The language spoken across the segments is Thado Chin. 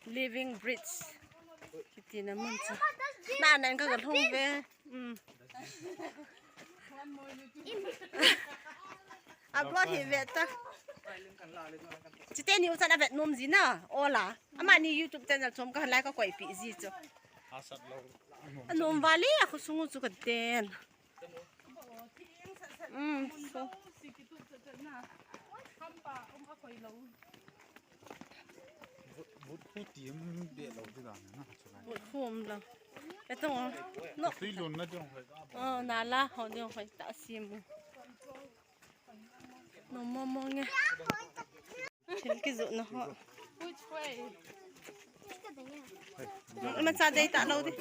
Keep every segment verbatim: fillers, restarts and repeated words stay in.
Living Bridge. Kiti na mun chu. Na, na, ka ga lhung ve. Um. Upload hi ve ta. Chite ni u chan a vet nom ji na. Ola. Amani YouTube channel chom ka lai ka koi pi ji chu. Asat lo. Anom vale a khosung u chu ka den. Um, so. Vut, vut khu ti um be lo ti dan na chu lai. Vut khu um lo. Etong o. No. Tui lun na jong hoi ka. Oh, na la ho jong hoi ta sim. No mo mo nge. Thil kijoh na ho. Which way? Ama cha dei ta lo di.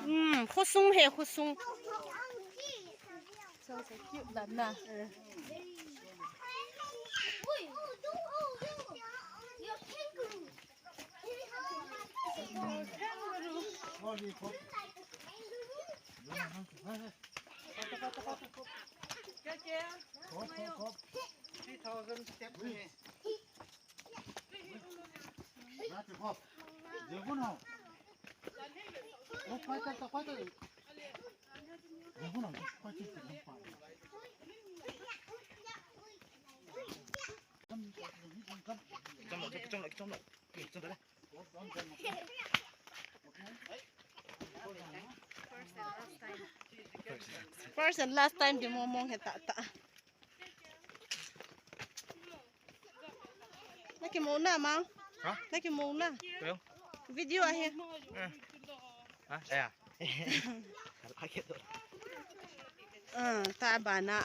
Hmm, khosung he, khosung. So, so cute la na. Three thousand step hai. First and last time di mo mong he ta ta. Na kimu na, Mang? Ha? Na kimu na. Kaya? Video ahi. Eh. Ha? Aya. Ah, ta bana.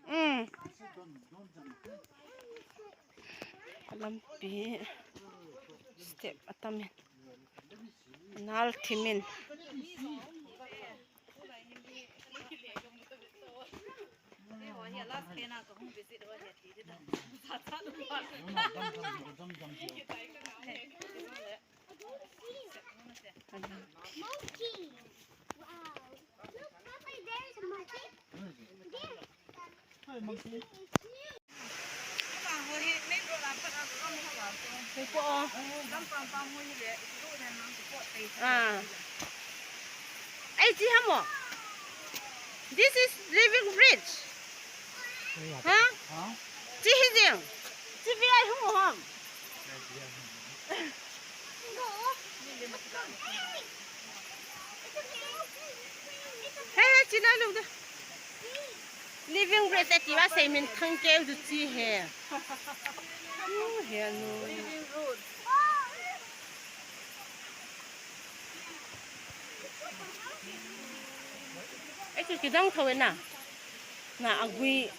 Mm. Lampi. Step atamin. Nal thimin. Monkey. Wow. Look, Papa, there's a monkey. There. Hi, monkey. Ah. Ai, chi hamo. This is Living Bridge. Ha? Chi hi jing. Chi vi ai hung ham. He, he, chi nai lou de. Living Bridge ati va sei min thang keu du chi he. Nu he nu. Ai chu kidang tho na. Na agui.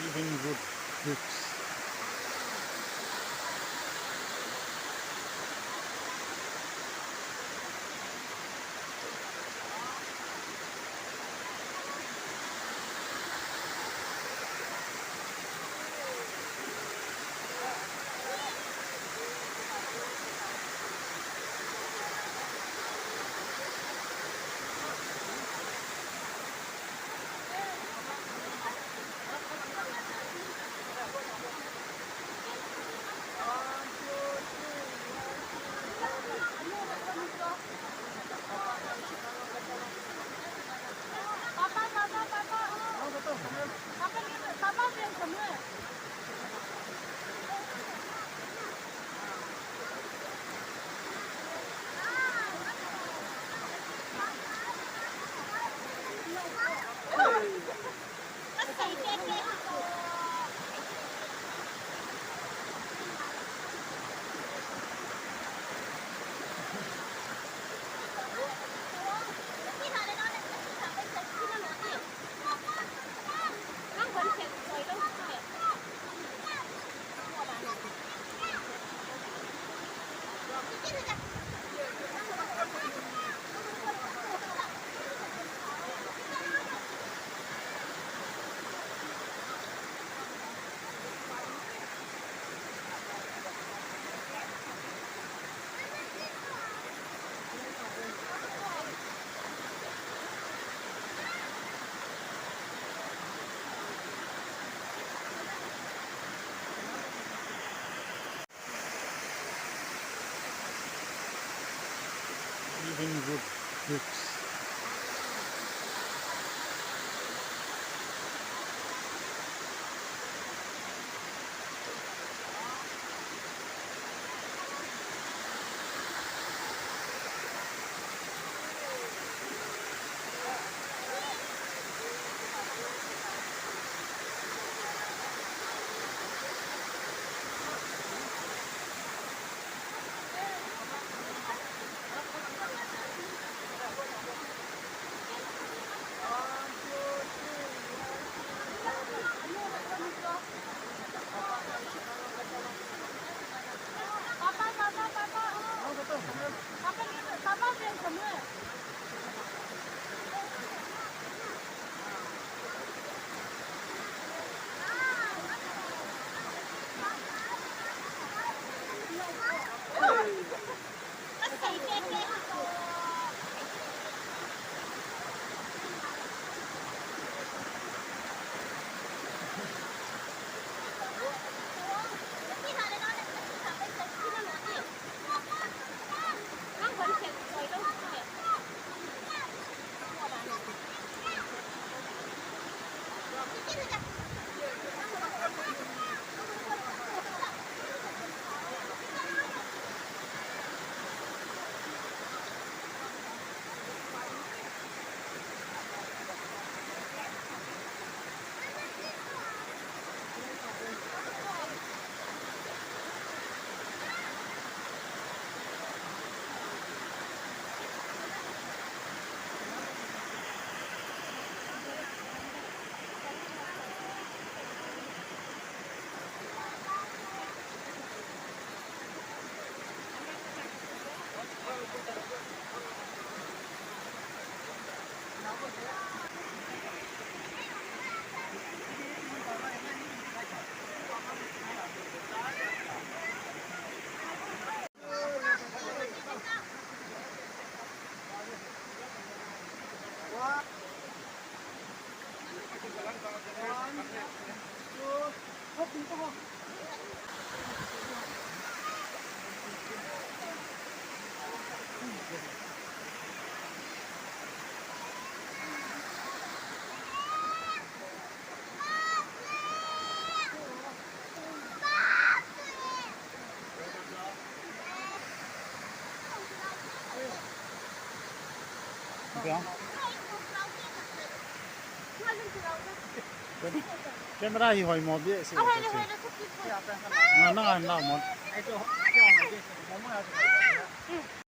Living Root Bridge. Living root roots. Camera hi hoi mo bia si. Ah, hoi le, hoi le, thupi, thupi. Na, na, na mo.